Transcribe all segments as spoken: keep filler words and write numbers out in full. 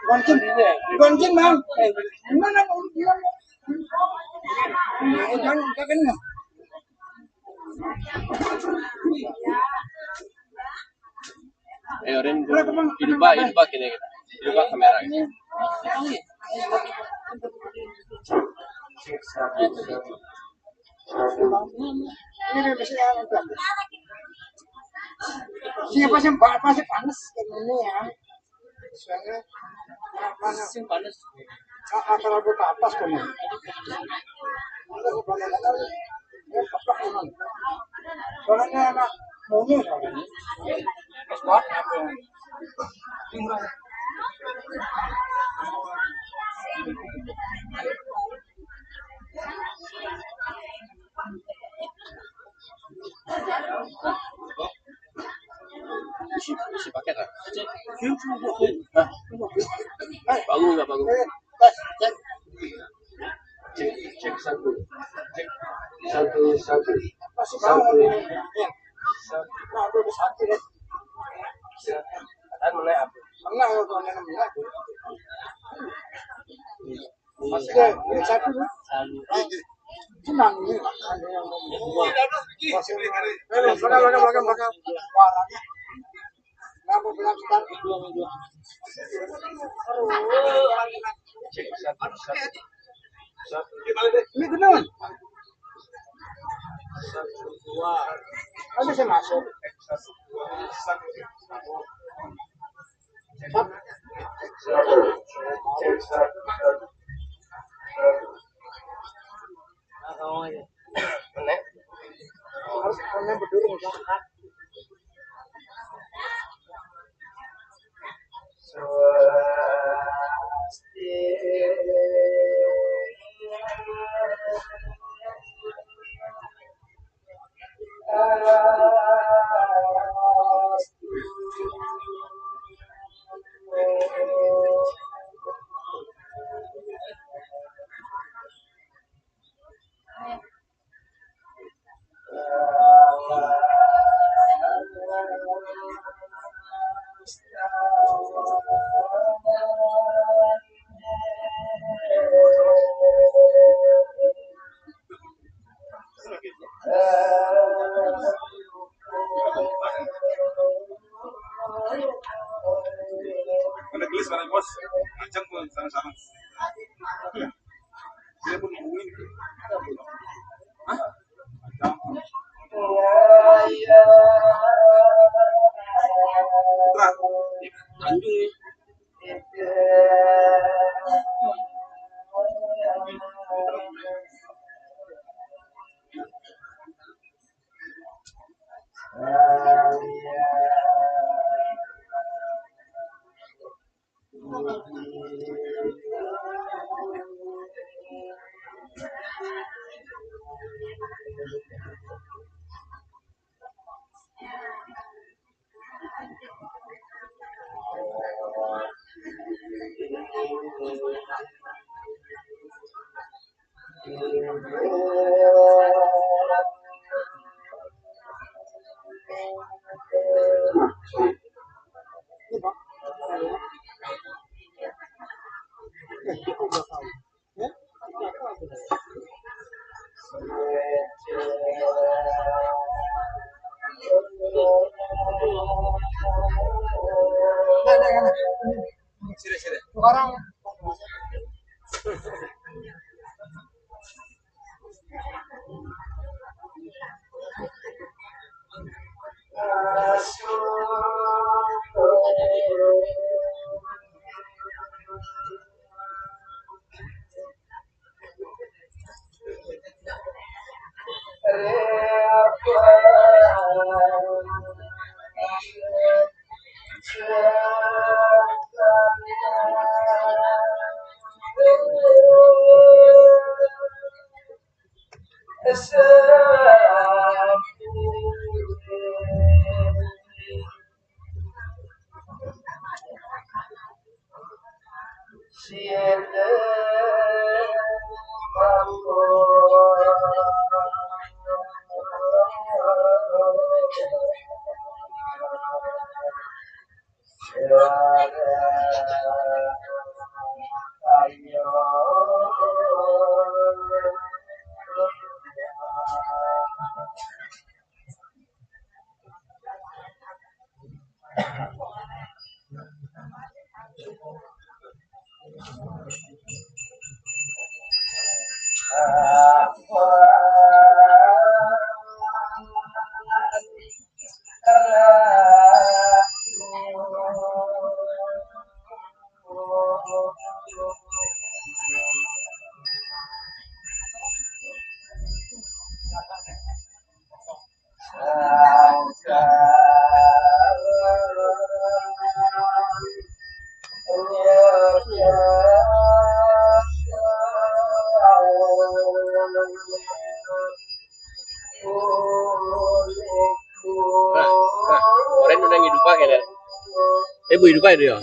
Gonjin, gonjin, Mang. Mana mau bilang? Jangan, jangan. Eh, Rin, hidup, Pak, hidup, Pak, gini, gini. Hidup, Pak, kamera. Ini masih ada. Siapa sih, Mbak? Masih panas kayak gini ya. Soalnya, panas. Sing panas. Ah, ah, terlalu panas, kan, ya? Panas, panas, panas. Ya, panas, panas. Soalnya anak monyet, soalnya. Pas banget, apa? Isi, isi paket, ah. Hah? Bagus nggak bagus? Tes, cek. Cek, cek satu. Cek satu, satu. Satu. Satu. Kan mulai apa? Mulai, kalau ada mulai. Mas, ya, ya, satu. Senang ini. Belakang, belakang, belakang, belakang. Kenapa bilang start? Ini benar. Kan bisa masuk. Mana gelis, mana bos? Macam pun sama-sama. Dia pun ngomongin. Hah? Macam. Putra. Tanjung nih. Sini, sini. Orang. Nah, nah, orang udah ngidup aja kan? Eh, bu hidup aja dia.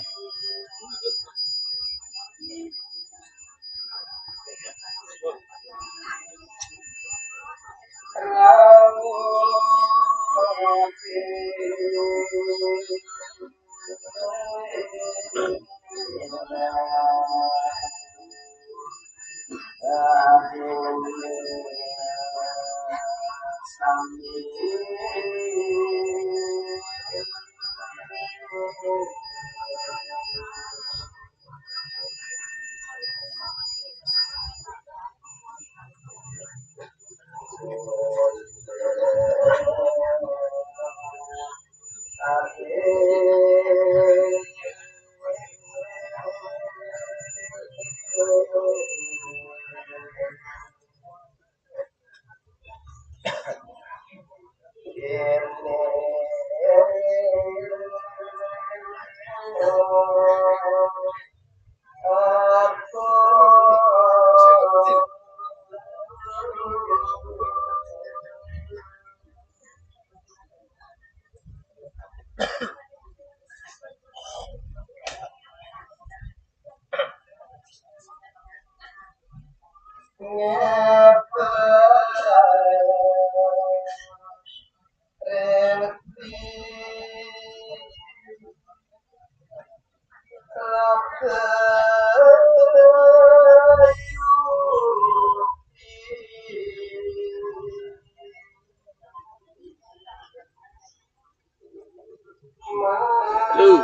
Lu.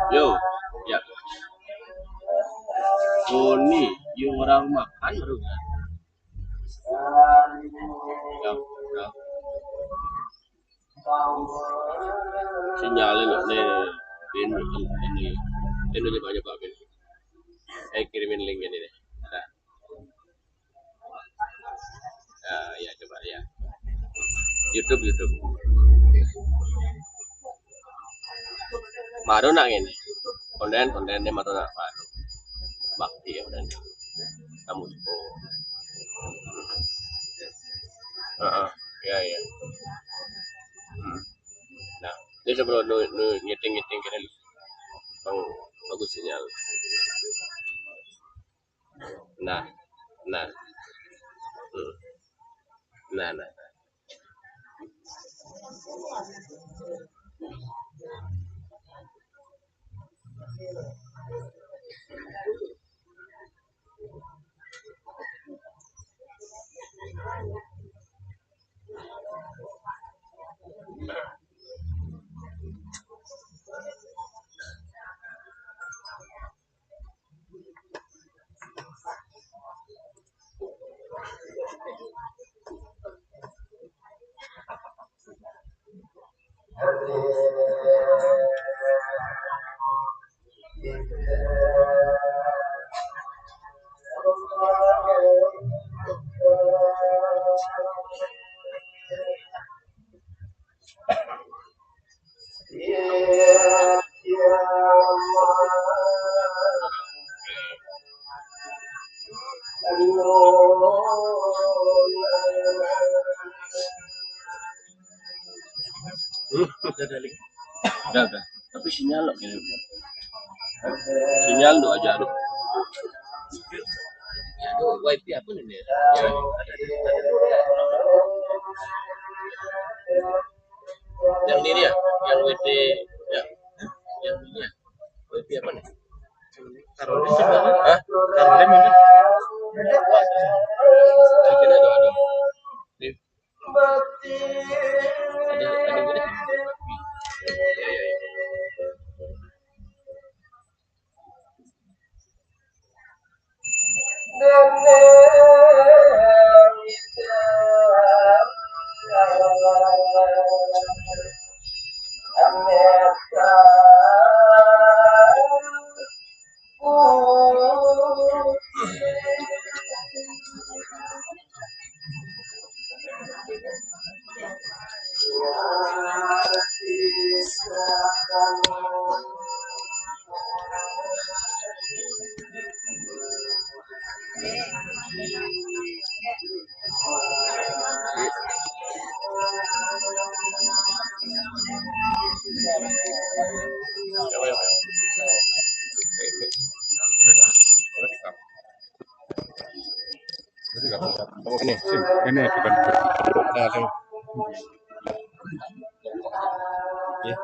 Yo, ya. Oni, yung orang makan baru. Ya, ya. Sinyalnya nggak nih. Ini, ini, ini coba, coba, Bin. Saya kirimin link ini deh. Nah. Ya, ya, coba ya. YouTube, YouTube. Maru nak ini. Konten, kontennya maru nak, Pak. Bakti ya, konten. Kamu. Heeh. Ya, ya. Hmm. Nah, ini sebelum nu, nu ngiting-ngiting kene, Bang, bagus sinyal. Nah, nah. Hmm. Nah, nah. Hmm, udah ada link. Udah, udah. Tapi sinyal loh. Sinyal tuh aja, aduh. Aduh, wifi apa nih? Ya. Yang ini ya, yang W T ya. Yang ini ya. Wifi apa nih? Taruh di sini. Hah? Taruh di mana? Bikin aja, aduh. Ini. Ada, ada yang gede. Ya, ya, ya. Ini, ini bukan. Nah, tuh. Ya.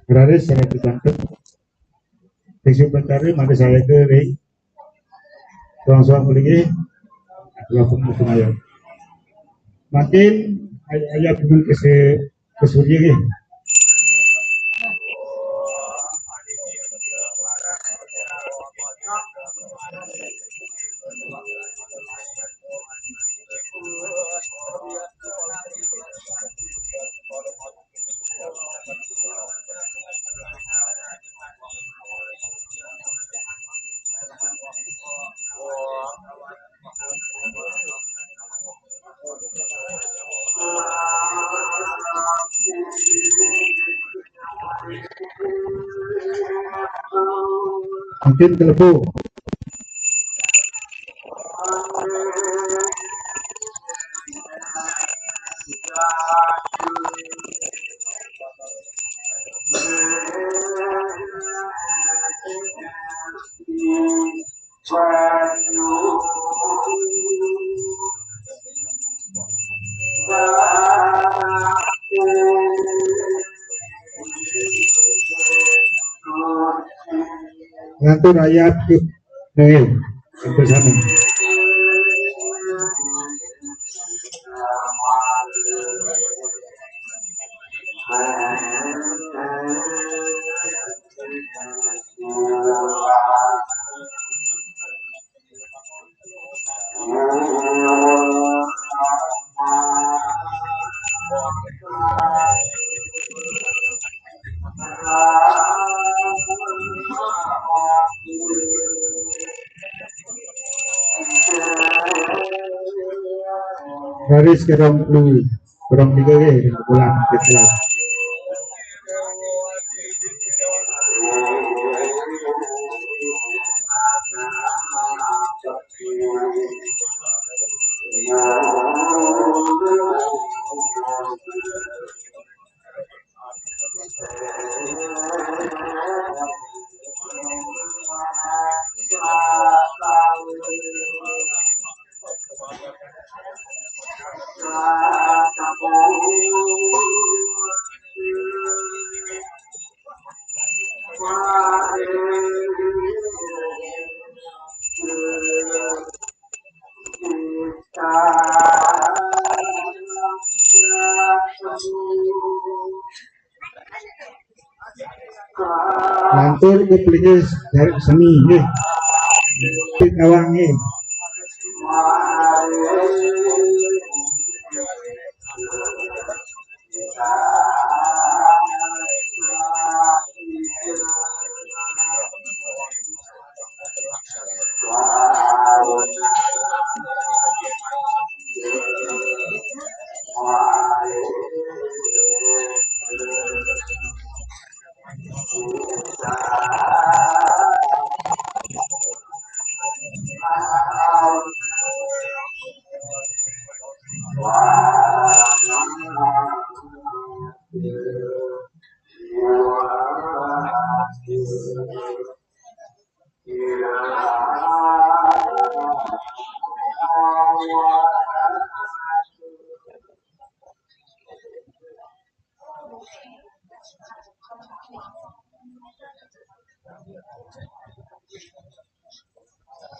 Raris saya dibantu. Bisi Betari mari saya ke ring. Tuang suang beli. Dua pun musuh ayo. Makin ay- ayah bingung ke se ke Surya ke. Mungkin kelebu. Ngantun ayat nengil sampai sana. Raris kerong lu, kerong tiga ke, bulan, bulan. Lantur ke pelihis dari seni, nggih. Pit awang, nggih.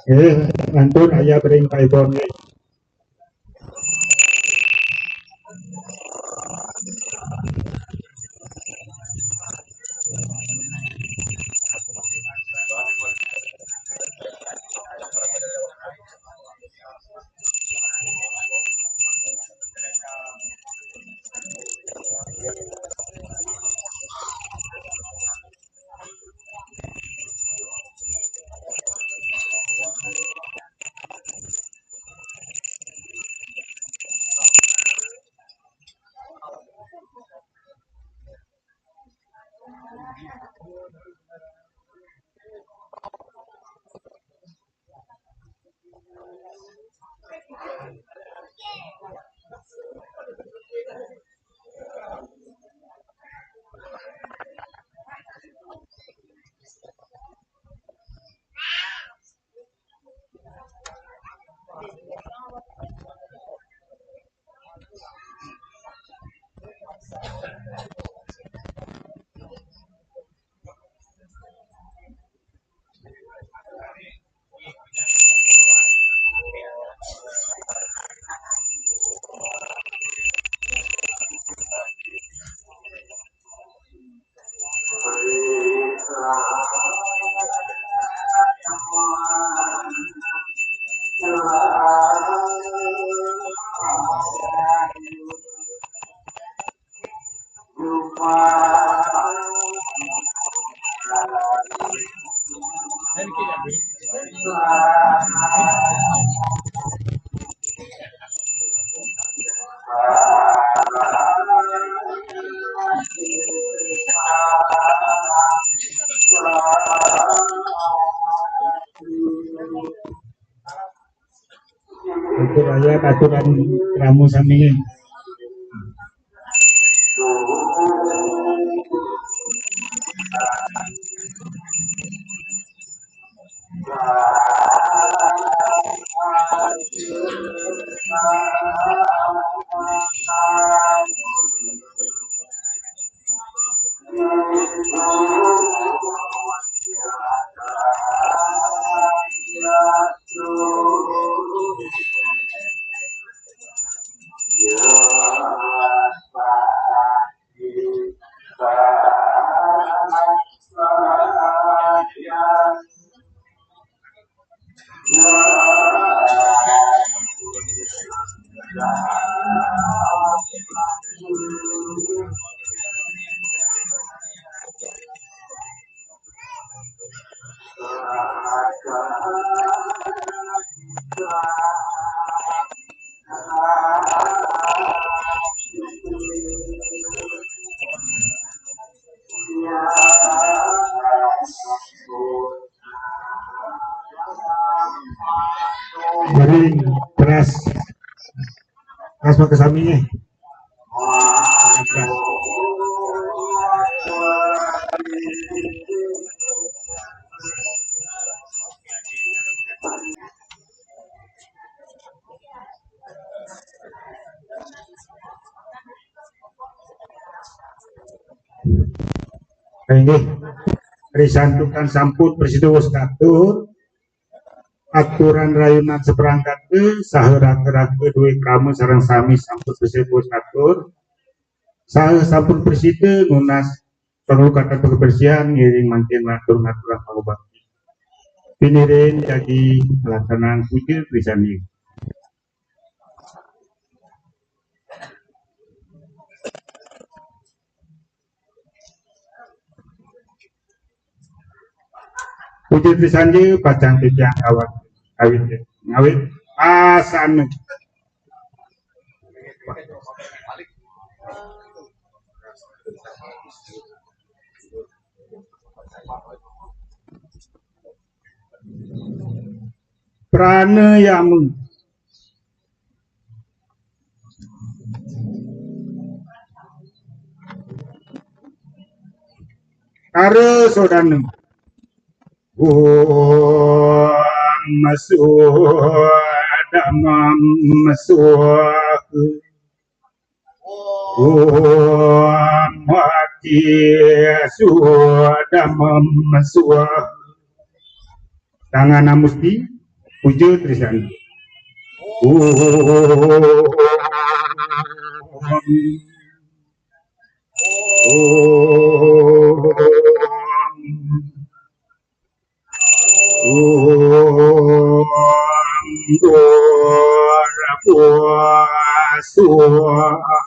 Eh, ngantun ayah bering paibon, eh. Raya aturan krama sami. Jadi, teras, teras pakai saminya. Inggih, risantukan sampun prasida wus katur, aturan rayunan saperangkat saha raka-raka duwe krama sareng sami sampun prasida wus katur, saha sampun prasida nunas panglukatan pangbersihan ngiring mangkin matur ngaturang pangubakti. Pinirin jagi nglaksanayang puja trisandi. Puja trisandi pacang titiang kawat awit ngawit asana. Pranayama. Kara sodana. Om sodamam swaha. Om hati sodamam swaha. Tangan amusti, puja trisandi. Om. Om. Om Bhurabhuvah Swaha.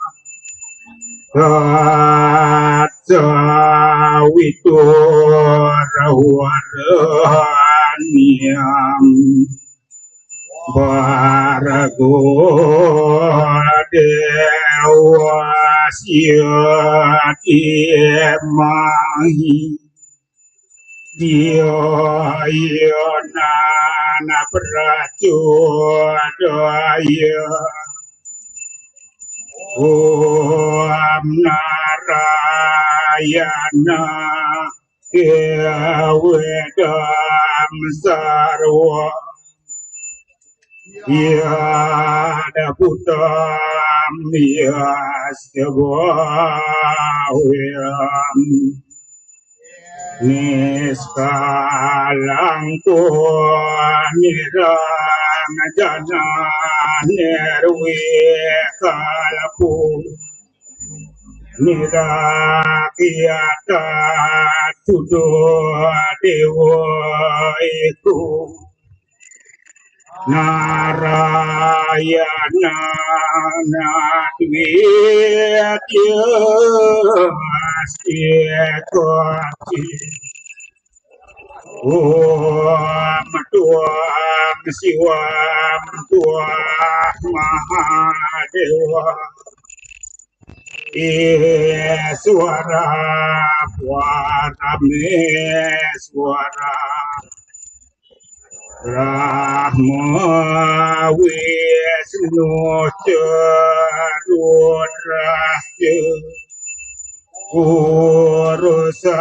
Tatsaviturvararenyam bhargo devasya dhimahi dhiyo yo na prachodayat. Om Narayana evedam sarva yadabhutam yasya bhavyam niskalaṅko niranjano nirvikalpo nirakyataccudo devaiku Narayana na dvitiyo asti kocit. Om Twam Sivam Twam Mahadeva Isvara Paramesvara Brahma Wisnu ca Rudrasca Purusā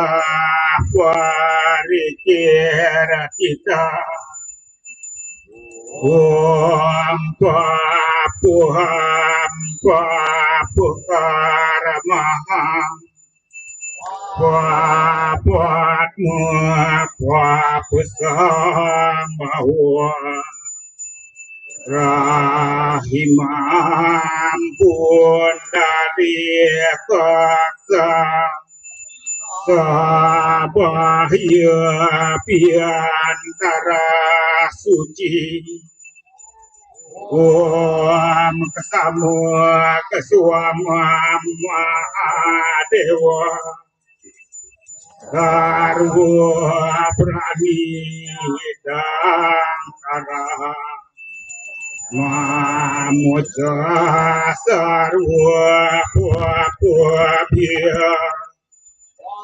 Parikirtitā. Om Pāpaham Pāpakāramaham Pāpatma Pāpasambhava. Trahimam Pundarīkassa Sabāhyabhyantarasuci. Om Ksama Ksoma Mahādeva Sarva Pranidhaṅkara Mamoccha Sarva Pāpabhya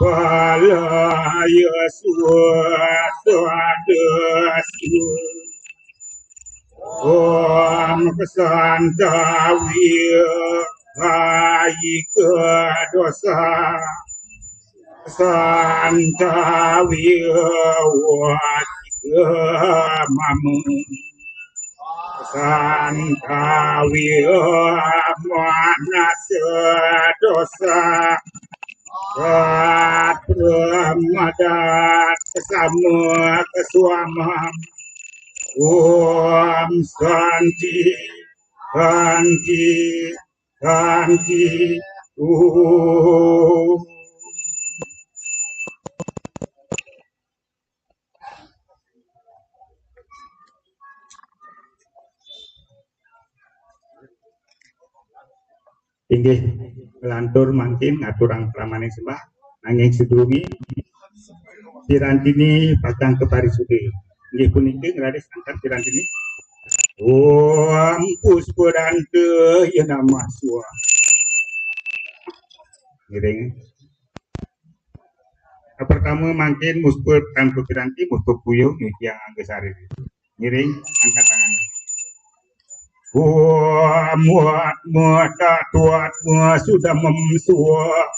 Palayasva Sadasva. Om Ksantā Vira Kāyika Dosā Ksantā Vira Vacika Mama Ksantā Vira Manasa Dosā Pramādā Ksama Ksoma. Om Santi Santi Santi Om. Inggih, lantur mangkin ngaturang pramaning sembah, nanging sadurunge pirantine pacang kaparisude. Inggih punika ngraris angkat pirantine. Om Puspadaṭṭhāya Namah Swaha. Ngiring. Pertama mangkin muspa tanpa piranti, muspa puyung nyuciang angga sarira. Ngiring, angkat tangan. Om Atma Tatvatma Sudamam Swaha.